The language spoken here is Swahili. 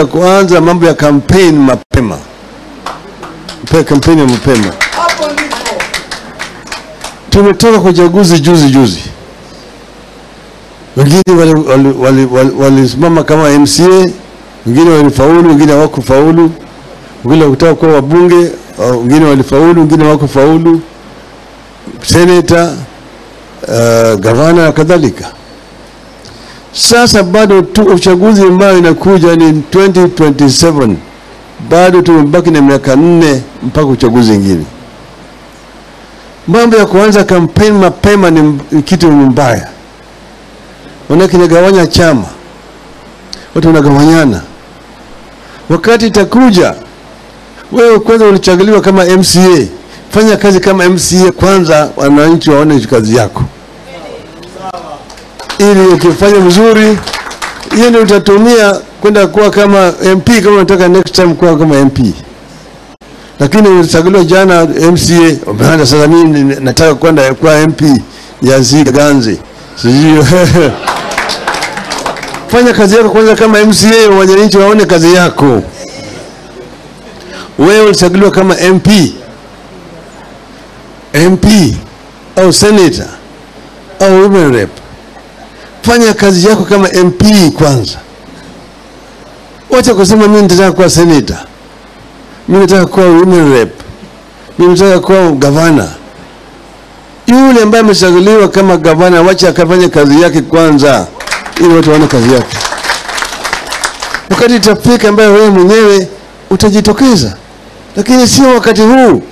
ya kuanza mambo ya campaign mapema. Kampeni mapema. Tumetoka kwa uchaguzi juzi juzi. Wengine walisimama kama MCA, wengine walifaulu, wengine hawakufaulu. Wengine wakitaka kuwa wabunge, wengine walifaulu, wengine hawakufaulu. Senator, gavana na kadhalika. Sasa bado tu uchaguzi ambao inakuja ni 2027. Bado tumebaki na miaka 4 mpaka uchaguzi mwingine. Mambo ya kuanza kampeni mapema ni kitu mbaya. Maana kinagawanya chama. Watu wanagawanyana. Wakati itakuja, wewe kwanza ulichaguliwa kama MCA. Fanya kazi kama MCA kwanza, wananchi waone kazi yako. Ili ukifanya vizuri, hiyo ndio utatumia kwenda kuwa kama MP kama unataka next time kuwa kama MP. Lakini ulichaguliwa jana MCA, umeanza sasa mimi nataka kwenda kuwa MP ya Ganze. Sijui. Fanya kazi yako kwanza kama MCA, wananchi waone kazi yako. Wewe ulichaguliwa kama MP. MP au senator au women rep. Fanya kazi yako kama MP kwanza. Wacha kusema mimi nataka kuwa senator, mimi nataka kuwa women rep, mimi nataka kuwa governor. Yule ambaye amechaguliwa kama governor, wacha akafanye kazi yake kwanza ili watu waone kazi yake. Wakati itafika ambaye wewe mwenyewe utajitokeza, lakini sio wakati huu.